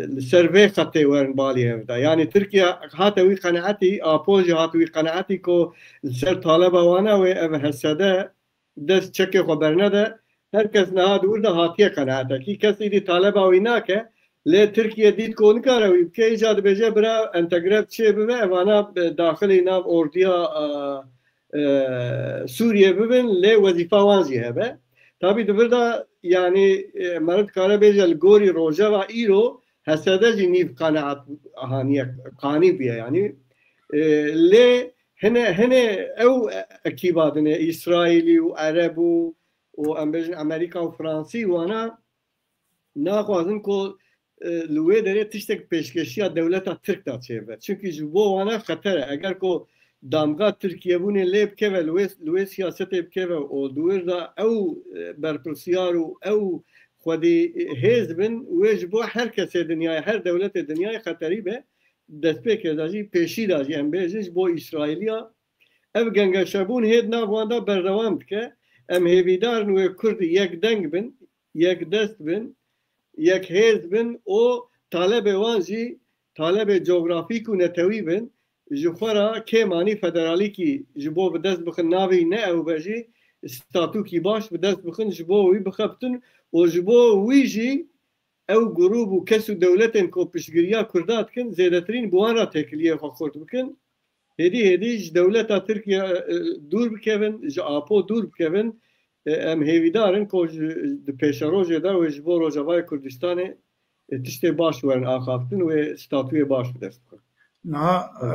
li ser vê xetê werin balî hev de. Yanî Tirkiye hate wî qenaetî, Apo jî hat wî qenaetî ku li ser taleba wana wê ev H S D dest çekê xwe bernede. Her kes niha di wir de hatiye qenaetekî. Kes îdî taleba wî nake. Lê Tirkiye dît ku nikare wî bike, îca dibêje bira entegre çê bibe, evana bi daxilî nav ordiya, e, e, Sûriyê bibin, lê wezîfa wan jî hebe. Tabî di vir de, yanî, e, meriv dikare bêje li gorî rojeva îro H S D jî nîv qenaet haniye, qanî bûye yanî. E, lê hine, hine ew ekîba dinê, Îsraîlî û Ereb û, û em bêjin Amerîka û Fransî wana naxwazin ku, e, li wê derê tiştek pêşkeşiya dewleta Tirk de çêbe. Çimkî ji bo wana xeter e. Eger ku damga Tirkiyebûnê lê bikeve, li wê, li wê siyasetê bikeve û di wir de ew, e, berpirsiyar û ew xwedî, e, hêz bin, wê ji bo her kesê dinyayê, her dewletê dinyayê xeterî be. Destpêkê de jî, pêşî de jî em bêjin ji bo Îsraîliya ev gengeşebûn hê di nav wan de berdewam dike. Em hêvîdar in wê Kurd yek deng bin, yek dest bin, yek hêz bin û talebê wan jî talebê cografîk û netewî bin. Ji xwe re kêmanî federalîkî ji bo bi dest bixin, navê ne ew be jî, statûkî baş bi dest bixin, ji bo wî bixebtin û ji bo wî jî ew grûb û kes û dewletên ku piştgiriya Kurda dikin, zêdetirîn bi wan re têkiliyê xwe xurt bikin. Hêdî hêdî ji dewleta Tirkiye, e, dûr bikevin, ji Apo dûr bikevin. E, em hêvîdar in ku ji, di pêşerojê de wê ji bo Rojavayê Kurdistanê, e, tiştê baş werin axaftin, wê statuyê baş bi dest bixin. Niha, e,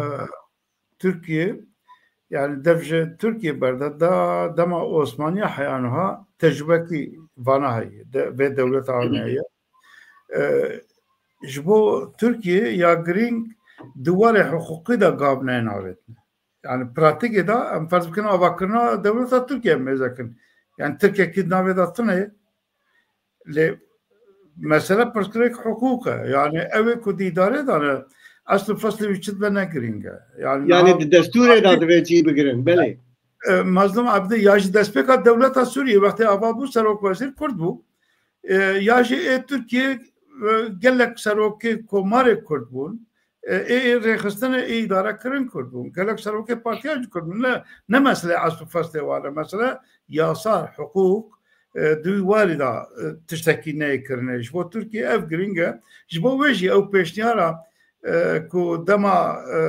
Tirkiye, yani dev ji Tirkiye berde da dema Osmaniya heya niha tecrubekî vana heye, de, vê dewleta wan heye. E, ji bo Tirkiye ya girîng di warê hiqûqî de gav neyên avêtine. Yani pratîkê de em ferz bikin avakirina dewleta Tirkiye em mêze kin. Yani Tirkiyekî di navê de tune ye. Lê mesele pirsgirêk hiqûq e. Yani ew ê ku di îdarê de ne, eslî feslê wî çi dibe ne girîng e. Yani Yani niha di destûrê de divê cî bigirin, belê. E, Mazlûm Ebdî ya ji destpêka dewleta Sûriyê wextê ava bû, serok wezîr Kurd bû. E, ya jî ê Tirkiye, e, gelek serokê komarê Kurd bûn. E, ê, ê rêxistinê, ê îdare kirin Kurd bûn. Gelek serokê partiyan jî Kurd bûn. Ne, ne mesele esl û feslê wan e. Mesele yasa, hiqûq, e, di wî warî de, e, tiştekî neyê kirine. Ji bo Tirkiye ev girîng e. Ji bo wê jî ew pêşniyara, e, ku dema, e,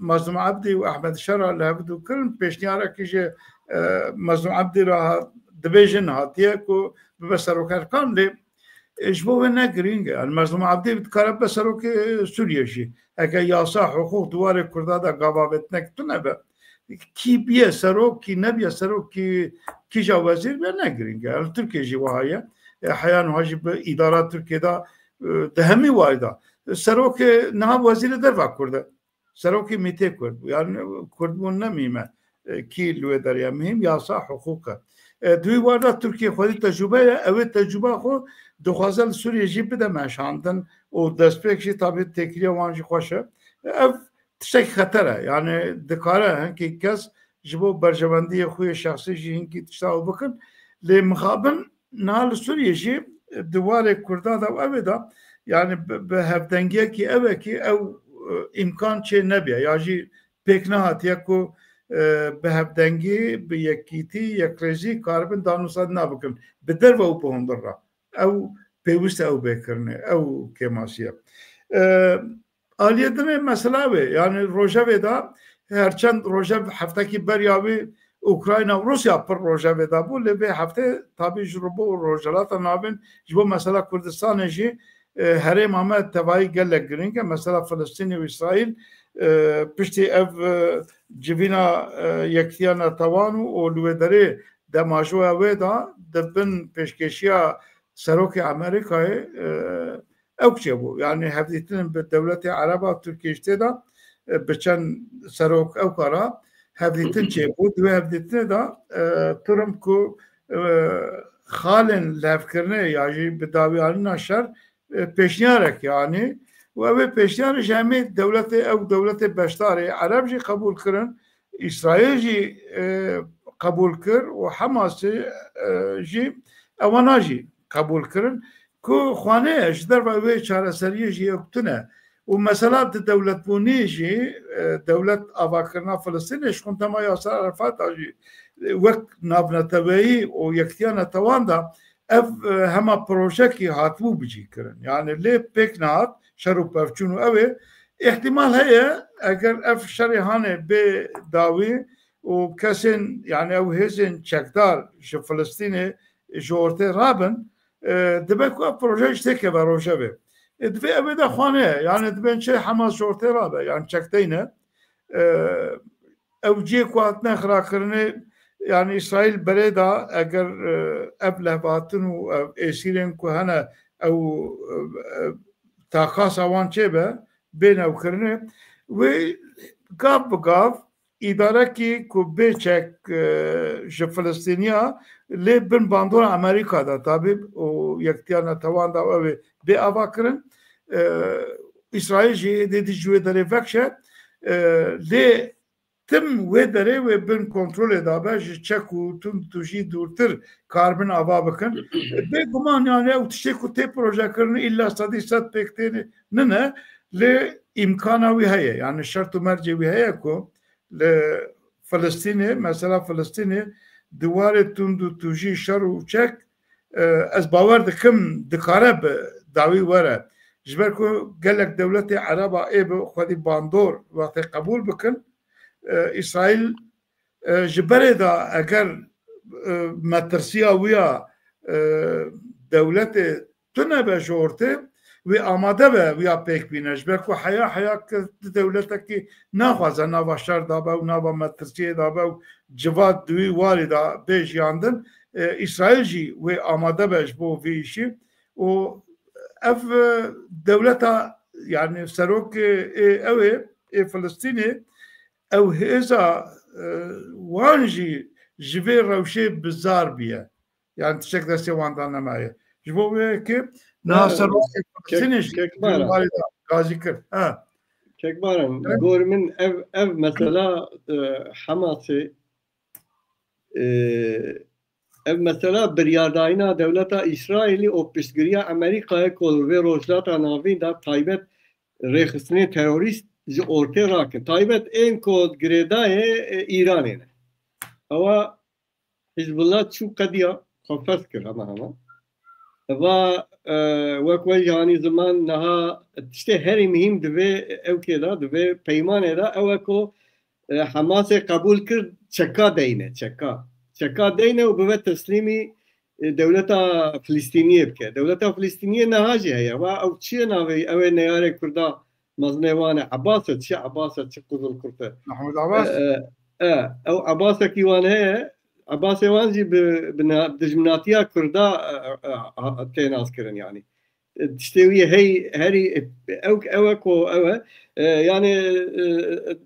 Mazlûm Ebdî û Ehmed Şera li hev du kirin, pêşniyarekî ji, e, Mazlûm Ebdî re ha-, dibêjin hatiye ku bibe serok Erkan, lê, e, ji bo wê ne girîng e. Yani Mazlûm Ebdî dikare bibe serokê Sûriyê jî. Heke yasa, hiqûq di warê Kurda de gavavêtinek tune be, kî biye serok, kî nebiye serok, kî kîja wezîr be ne girîng e. Li Tirkiye jî wiha ye. E, heya niha jî bi îdara Tirkiye de, e, di hemî warî de. Serokê niha wezîrê derva Kurd e. Serokê mîtê Kurd bû. Yani Kurd bûn ne mîm e. E, kî li wê derê ye. Mihîm yasa, hiqûq e. E, di wî war de Tirkiye xwedî tecrûbe ye. Ew ê tecrûba xwe dixwaze li Sûriyê jî bide meşandin û destpêk jî tabî têkiliya wan jî xweş e. Ev tiştekî xeter e. Yani dikare hinkî kes ji bo berjewendiyê xwe yê şexsî jî hinkî tişta ew bikin. Lê mixabin niha li Sûriyê jî di warê Kurda de û ev ê de, yani bi, bi hevdengiyekî ew e ki ew, e, îmkan çê nebiye ya jî pêk nehatiye ku, e, bi hevdengî, bi yekîtî, yekrêzî karibin danûsandina bikin. Bi derve û bi hundir re. Ew pêwîst e ew bê kirinê, ew kêmasî ye. E, aliyê din ê mesela wê, yani rojevê de, her çend rojev heftekî beriya wî Ukrayna û Rûsya pir rojevê de bû, lê vê heftê tabî ji bo Rojhilata Navîn, ji bo mesela Kurdistanê jî, e, herêma me tevayî gelek girîng e. Mesela Filistînê û Îsraîl, e, piştî ev, e, civîna, e, Yekîtiya Netewan û, û li wê derê demajoya wê de di bin pêşkêşiya serokê Amerîkayê, e, ew çêbû. Yani hevdîtin bi dewletê Ereba Tirkiyê ji tê de, e, bi çend serok ew kara hevdîtin çêbû. Di wê hevdîtinê de, e, Trump ku, e, xalên levkirinê ya jî bi dawiyarîna şer, e, pêşniyarek anî û ew ê pêşniyarê ji hemî dewletê, ew dewletê beşdarê Ereb jî qebûl kirin, Îsraîl jî, e, qebûl kir û Hamasê, e, jî ewana jî qebûl kirin ku xwane ji derva wê çareseriyê jî ew tune. Û mesela di dewletbûnî jî, e, dewlet avakirina Filistînê ji xwe dema Yasir Arafat a jî, e, wek navneteweyî û Yektiya Netewan de ev, e, hema projekî hatibû bicî kirin. Yani lê pêk nehat şer û pevçûn û ew ê îhtimal heye eger ev şerê hanê bê dawî û kesên, yani ew hêzên çekdar ji Filistînê ji ortê rabin, e, dibe ku ev proje ji têkeve rojevê. E, divê ev ê de xwane ye. Yani dibên çi Hamas ji ortê rabe. Yani çekdeyne. E, ew cihê ku hatine xirakirinê, yani Îsraîl berê da eger, e, ev lehvatin û ev êsîrên ku hene ew, e, e, taxasa wan çêbe, bê newkirinê, wê gav bi gav îdarekî ku bê çek, e, ji Filistîniya lê bin bandora Amerîka de tabî û Yektiya Netewan de ew ê bê ava kirin. E, Îsraîl jî êdî dî ji wê derê vekşe, e, lê tim wê derê wê bin kontrolê dabe, ji çek û tund tûjî dûrtir karibin ava bikin. Bêguman yani ew tiştê ku tê projekirin îlla sedî sed pêk têne nine, lê îmkana wî heye. Yani şert û mercê wî heye ku li Filistînê, mesela Filistînê di warê tund û tûjî şer û çek, e, ez bawer dikim dikare bi dawî were. Ji ber ku gelek dewletê Ereba ê bi xwedî bandor wextê qebûl bikin, e, Îsraîl, e, ji berê de eger, e, metirsiya wî ya, e, dewletê tune be ji ortê, wê amade be wî ya pêk bîne. Ji ber ku heya heya kes di dewletekî naxwaze nava şer de be û nava metirsiyê de be û civat di wî warî de bê jiyandin. E, Îsraîl jî wê amade be ji bo vî îşî. Û ev, e, dewleta, yani serokê, e, ew ê, ê Filistînê, ew hêza, e, wan jî ji vê rewşê bizar bûye. Yani tiştek destê wan de nemaye. Ji bo wê yekê niha, e, serokê Filistînê jî Kekmara. Gazî kir. Ha. Kekmara, evet. Gor min ev, ev mesela, e, Hamasê, e, ev mesela biryardayîna dewleta Îsraîlî û piştgiriya Amerîkayê ku li vê Rojhilata Navîn de taybet rêxistinê terorîst ji ortê rakin. Taybet ên ku girêdayê, e, Îranê ne. Ewa Hizbullah çû qediya xwe fes kir hema hema. Va, e, wek we jî anî ziman niha tiştê herî muhîm di vê ewkê de, di vê peymanê de ew e ku, e, Hamasê qebûl kir çeka deyne, çeka. Çeka deyne û bibe teslîmî, e, dewleta Filistîniyê bike. Dewleta Filistîniyê niha jî heye. Va ew çi ye navê, ew ê neyarê Kurda mezinê wan e, Ebas e, çi Ebas e, çi Qizilkurt e. Mehmûd Ebas? E, e, e, ew Ebasekî wan heye. Ebasê wan jî bi, bi na-, dijminatiya Kurda, e, e, e, tê naskirin yani. E, tiştê wî hey, herî, e, ew, ew e ku ew e. E, yani, e, e,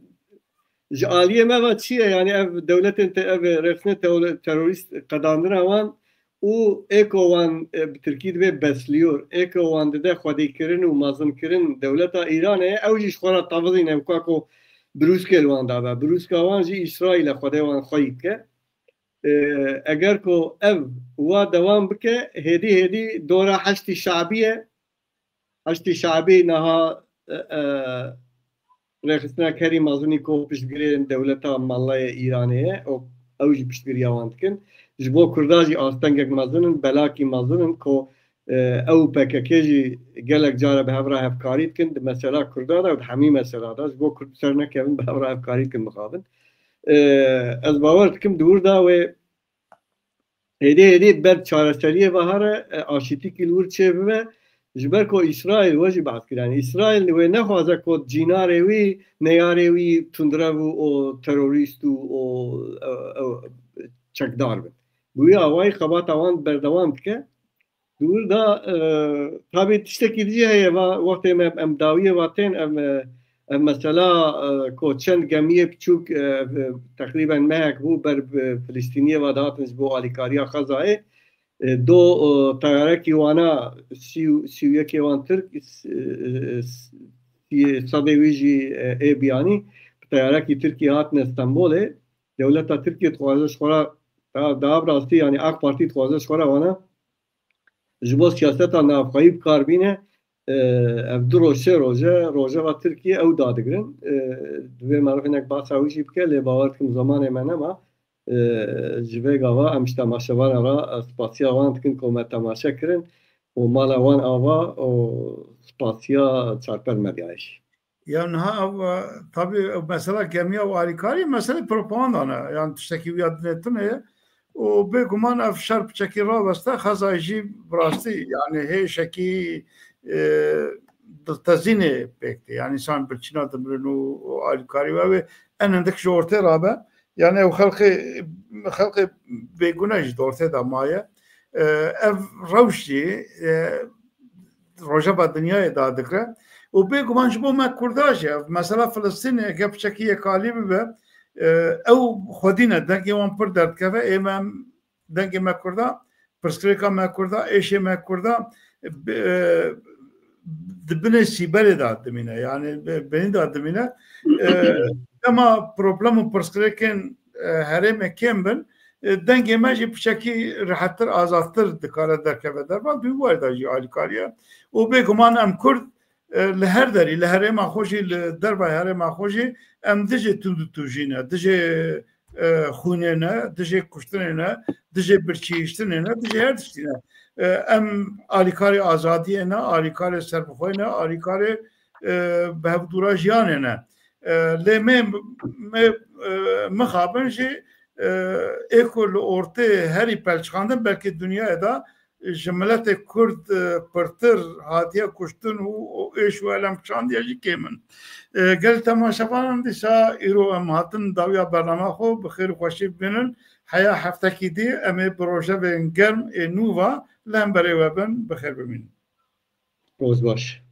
ji aliyê me ve çi ye? Yani ev dewletên te-, ev rêxistinê teolo-, terorîst qedandina wan û ê ku wan, e, bi tirkî dibê besliyor, ê ku wan dide xwedîkirin û mezinkirin dewleta Îranê, ew jî ji xwe re tevizîne, weka ku birûskê li wan dabe. Birûska wan jî Îsraîl e, xwedê wan xweyî dike. E, eger ku ev wa dewam bike, hêdî hêdî dora Heşdî Şabî ye. Heşdî Şabî niha, e, e, rêxistinek herî mezinî ku piştgirên dewleta Mellayê Îranê ye, û ew jî piştgiriya wan dikin. Ji bo Kurda jî astengek mezin in, belakî mezin in ku, e, ew û P K K jî gelek cara bi hev re hevkarî dikin di mesela Kurda de û di hemî mesela de, ji bo Kurd bi ser nekevin, bi hev re hevkarî dikin, mixabin. E, ez bawer dikim di wir de wê hêdî hêdî ber çareseriyê ve here, e, aşîtîkî li wir çêbibe, ji ber ku Îsraîl, we jî behs kir, yani Îsraîl wê nexwaze ku cînarê wî, neyarê wî tundrev û, û terorîst û, û, e, e, çekdar bin. Bi wî awayî xebata wan berdewam dike. Di wir de, e, tabî tiştekî dî heye, va wextê me em dawiyê ve tên, em, e, ev mesela, e, ku çend gemiyê biçûk, e, ev, e, teqrîben mehek bû ber bi Filistîniyê ve dihatin ji bo alîkariya Xezayê. E, do, e, teyarekî wana sî û, sî û yekê wan Tirk, e, e, sî-, sedê wî jî, e, ê biyanî bi teyarekî Tirkî hatine Stenbolê. Dewleta Tirkiyê dixwaze ji xwe re, daha, daha bi rastî, yanî AK Partî dixwaze ji xwe re wana ji bo siyaseta navxweyî bi kar bîne. E, ev du roj, sê roj e, rojeva Tirkiyê ew dadigirin. E, divê meriv hinek bahsa wî jî bike, lê bawer dikim zemanê me nema. E, ji vê gava em ji temaşevanan re, e, spasiya wan dikin ku me temaşe kirin û mala wan ava û spasiya Çarper Medyayê jî. Ya niha ev, e, tabî ev mesela gemiya û alîkarî meselê propaganda ne. Yani tiştekî wî ya dinê tune ye. Û bêguman ev şer piçekî raweste, Xezayê jî bi rastî, yani hêşekî, e, diltezînê pêk tê. Yani însan birçîna dimirin û, û alîkarî wê en hindik ji ortê rabe. Yani ew xelqê, xelqê bêgune jî di ortê de maye. E, ev rewş jî, e, rojeva dinyayê dadigre. Û bêguman ji bo me Kurda jî ev mesela Filistînê eger piçekî yekalî bibe, e, ew xwedî ne, dengê wan pir derdikeve, ê me em dengê me Kurda, pirsgirêka me Kurda, êşê me Kurda, bi-, e, di binê sîbelê de dimîne, yani bi-, binî de dimîne. E, dema problem û pirsgirêkên, e, herêmê kêm bin, e, dengê me jî piçekî rihettir, azadtir dikare derkeve dervan, di wî warî de jî alîkariye. Û bêguman em Kurd, e, li her derî, li herêma xwe jî, li dervayê herêma xwe jî, em dijî tundûtûjî ne, dijî, e, xwînê ne, dijî kuştinê ne, dijî birçîhiştinê ne, dijî her tiştî ne. E, em alîkarê azadiyê ne, alîkarê serbixwe ne, alîkarê, e, bi hevdûra jiyanê ne. E, lê me, me, e, mixabin jî, e, ê ku li ortê herî pelçiqandin, belkî dinyayê de ji miletê Kurd, e, pirtir hatiye kuştin û, û êş û elem kişandiye jî kêm in. E, gelî temaşevanan dîsa îro em hatin dawiya bernama xwe bi xêr û xweşî bibînin. Heya heftekî dî em ê bi rojevên germ ê nû ve li hemberê we bin, bi xêr bimînin. Roz baş.